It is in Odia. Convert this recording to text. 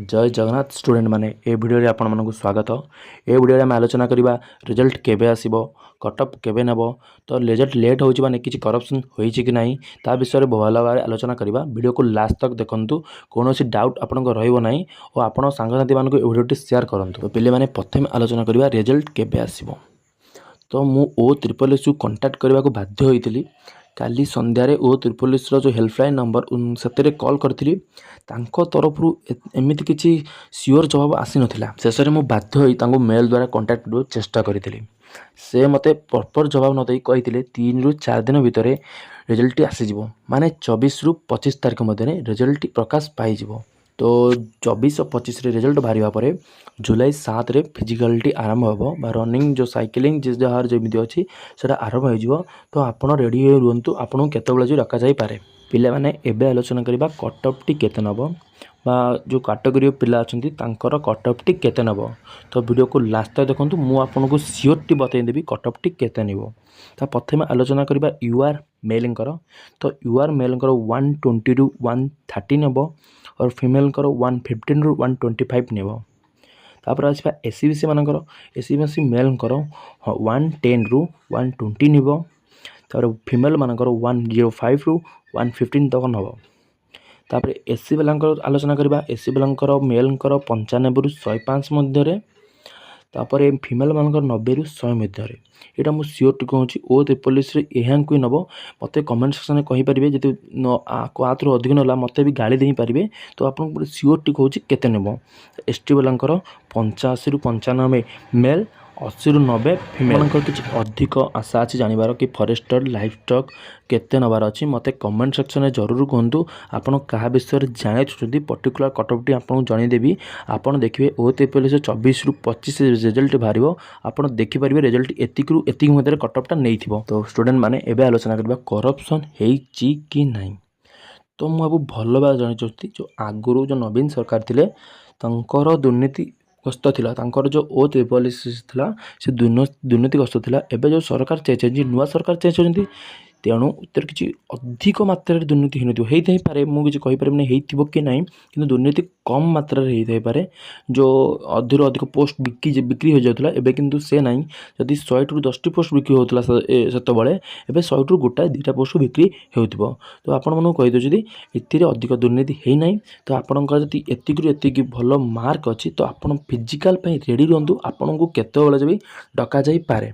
ଜୟ ଜଗନ୍ନାଥ ଷ୍ଟୁଡେଣ୍ଟ ମାନେ, ଏ ଭିଡ଼ିଓରେ ଆପଣମାନଙ୍କୁ ସ୍ୱାଗତ। ଏ ଭିଡ଼ିଓରେ ଆମେ ଆଲୋଚନା କରିବା ରେଜଲ୍ଟ କେବେ ଆସିବ, କଟଅଫ୍ କେବେ ନେବ, ତ ରେଜଲ୍ଟ ଲେଟ୍ ହେଉଛି ମାନେ କିଛି କରପ୍ସନ୍ ହୋଇଛି କି ନାହିଁ, ତା ବିଷୟରେ ଭଲ ଭାବରେ ଆଲୋଚନା କରିବା। ଭିଡ଼ିଓକୁ ଲାଷ୍ଟ ତକ୍ ଦେଖନ୍ତୁ, କୌଣସି ଡାଉଟ୍ ଆପଣଙ୍କ ରହିବ ନାହିଁ ଓ ଆପଣ ସାଙ୍ଗସାଥିମାନଙ୍କୁ ଏ ଭିଡ଼ିଓଟି ସେୟାର କରନ୍ତୁ। ତ ପିଲାମାନେ, ପ୍ରଥମେ ଆଲୋଚନା କରିବା ରେଜଲ୍ଟ କେବେ ଆସିବ। ତ ମୁଁ ଓ ତ୍ରିପଲ୍ ଏସ୍କୁ କଣ୍ଟାକ୍ଟ କରିବାକୁ ବାଧ୍ୟ ହୋଇଥିଲି। କାଲି ସନ୍ଧ୍ୟାରେ ଓ ତ୍ରିପଲ୍ ଏସ୍ର ଯେଉଁ ହେଲ୍ପଲାଇନ୍ ନମ୍ବର, ସେଥିରେ କଲ୍ କରିଥିଲି। ତାଙ୍କ ତରଫରୁ ଏମିତି କିଛି ସିଓର ଜବାବ ଆସିନଥିଲା। ଶେଷରେ ମୁଁ ବାଧ୍ୟ ହୋଇ ତାଙ୍କୁ ମେଲ୍ ଦ୍ୱାରା କଣ୍ଟାକ୍ଟ କରିବାକୁ ଚେଷ୍ଟା କରିଥିଲି। ସେ ମୋତେ ପ୍ରପର୍ ଜବାବ ନ ଦେଇ କହିଥିଲେ 3ରୁ 4 ଦିନ ଭିତରେ ରେଜଲ୍ଟଟି ଆସିଯିବ, ମାନେ 24ରୁ 25 ତାରିଖ ମଧ୍ୟରେ ରେଜଲ୍ଟଟି ପ୍ରକାଶ ପାଇଯିବ। ତ 24 ଓ 25ରେ ରେଜଲ୍ଟ ବାହାରିବା ପରେ ଜୁଲାଇ 7ରେ ଫିଜିକାଲଟି ଆରମ୍ଭ ହେବ ବା ରନିଂ, ଯେଉଁ ସାଇକେଲିଂ, ଯାହାର ଯେମିତି ଅଛି, ସେଇଟା ଆରମ୍ଭ ହୋଇଯିବ। ତ ଆପଣ ରେଡ଼ି ହୋଇ ରୁହନ୍ତୁ, ଆପଣଙ୍କୁ କେତେବେଳେ ବି ଡକାଯାଇପାରେ। ପିଲାମାନେ, ଏବେ ଆଲୋଚନା କରିବା କଟଅଫ୍ଟି କେତେ ନେବ ବା ଯେଉଁ କାଟେଗୋରୀ ପିଲା ଅଛନ୍ତି, ତାଙ୍କର କଟଅଫ୍ଟି କେତେ ନେବ। ତ ଭିଡ଼ିଓକୁ ଲାଷ୍ଟ ତକ ଦେଖନ୍ତୁ, ମୁଁ ଆପଣଙ୍କୁ ସିଓରଟି ବତେଇ ଦେବି କଟଅଫ୍ଟି କେତେ ନେବ। ତ ପ୍ରଥମେ ଆଲୋଚନା କରିବା you ଆର୍ ମେଲ୍ଙ୍କର। ତ you ଆର୍ ମେଲ୍ଙ୍କର 120ରୁ 130 ନେବ और ଫିମେଲ୍ଙ୍କର 115ରୁ 125 ନେବ। ତାପରେ ଆସିବା ଏସ୍ ଇ ବି ସି ମାନଙ୍କର। ଏସ୍ ଇ ବି ସି ମେଲ୍ଙ୍କର 110ରୁ 120 ନେବ। ତାପରେ ଫିମେଲ୍ ମାନଙ୍କର 105ରୁ 115 ତକ ନେବ। ତାପରେ ଏସ୍ ସି ବାଲାଙ୍କର ଆଲୋଚନା କରିବା। ଏସ୍ ସି ବାଲାଙ୍କର ମେଲ୍ଙ୍କର 95ରୁ 105 ମଧ୍ୟରେ, ତାପରେ ଫିମେଲ୍ ମାନଙ୍କର 90ରୁ 100 ମଧ୍ୟରେ। ଏଇଟା ମୁଁ ସିଓରଟି କହୁଛି, ଓ ତ୍ରିପଲ୍ ଏସ୍ରେ ଏହାଙ୍କୁ ହିଁ ନେବ। ମୋତେ କମେଣ୍ଟ ସେକ୍ସନରେ କହିପାରିବେ, ଯଦି କାହାଥିରୁ ଅଧିକ ନେଲା, ମୋତେ ବି ଗାଳି ଦେଇପାରିବେ। ତ ଆପଣଙ୍କୁ ଗୋଟେ ସିଓରଟି କହୁଛି କେତେ ନେବ। ଏସ୍ ଟି ବାଲାଙ୍କର 85ରୁ 95 ମେଲ୍, 80ରୁ 90 ଫିମେଲ୍ଙ୍କର। କିଛି ଅଧିକ ଆଶା ଅଛି ଜାଣିବାର କି ଫରେଷ୍ଟର, ଲାଇଫ୍ ଷ୍ଟକ୍ କେତେ ନେବାର ଅଛି, ମୋତେ କମେଣ୍ଟ ସେକ୍ସନରେ ଜରୁର କୁହନ୍ତୁ। ଆପଣ କାହା ବିଷୟରେ ଜାଣିଛନ୍ତି, ପର୍ଟିକୁଲାର କଟଅଫ୍ଟି ଆପଣଙ୍କୁ ଜଣାଇଦେବି। ଆପଣ ଦେଖିବେ, ଓ ତ୍ରିପଲ୍ ଏସ୍ 24ରୁ 25 ରେଜଲ୍ଟ ବାହାରିବ। ଆପଣ ଦେଖିପାରିବେ ରେଜଲ୍ଟ ଏତିକିରୁ ଏତିକି ମଧ୍ୟରେ କଟଅଫ୍ଟା ନେଇଥିବ। ତ ଷ୍ଟୁଡେଣ୍ଟ ମାନେ, ଏବେ ଆଲୋଚନା କରିବା କରପ୍ସନ୍ ହେଇଛି କି ନାହିଁ। ତ ମୁଁ ଆକୁ ଭଲ ଭାବେ ଜାଣିଛନ୍ତି, ଯେଉଁ ଆଗରୁ ଯେଉଁ ନବୀନ ସରକାର ଥିଲେ, ତାଙ୍କର ଦୁର୍ନୀତିଗ୍ରସ୍ତ ଥିଲା। ତାଙ୍କର ଯେଉଁ ଓ ତ୍ରିପଲ୍ ଏସ୍ ଥିଲା, ସେ ଦୁର୍ନୀତିଗ୍ରସ୍ତ ଥିଲା। ଏବେ ଯେଉଁ ସରକାର ଚେଞ୍ଜ ହେଇଛି, ନୂଆ ସରକାର ଚେଞ୍ଜ ହେଉଛନ୍ତି, ତେଣୁ ଏଥିରେ କିଛି ଅଧିକ ମାତ୍ରାରେ ଦୁର୍ନୀତି ହେଇନଥିବ। ହେଇଥାଇପାରେ, ମୁଁ କିଛି କହିପାରିବିନି ହେଇଥିବ କି ନାହିଁ, କିନ୍ତୁ ଦୁର୍ନୀତି କମ୍ ମାତ୍ରାରେ ହେଇଥାଇପାରେ। ଯେଉଁ ଅଧିକରୁ ଅଧିକ ପୋଷ୍ଟ ବିକ୍ରି ହୋଇଯାଉଥିଲା, ଏବେ କିନ୍ତୁ ସେ ନାହିଁ। ଯଦି 100ଟିରୁ 10ଟି ପୋଷ୍ଟ ବିକ୍ରି ହେଉଥିଲା ସେତେବେଳେ, ଏବେ 100ଟିରୁ ଗୋଟାଏ ଦୁଇଟା ପୋଷ୍ଟ ବିକ୍ରି ହେଉଥିବ। ତ ଆପଣମାନଙ୍କୁ କହିଦେଉଛି, ଏଥିରେ ଅଧିକ ଦୁର୍ନୀତି ହେଇନାହିଁ। ତ ଆପଣଙ୍କର ଯଦି ଏତିକିରୁ ଏତିକି ଭଲ ମାର୍କ ଅଛି, ତ ଆପଣ ଫିଜିକାଲ୍ ପାଇଁ ରେଡ଼ି ରୁହନ୍ତୁ। ଆପଣଙ୍କୁ କେତେବେଳେ ବି ଡକାଯାଇପାରେ।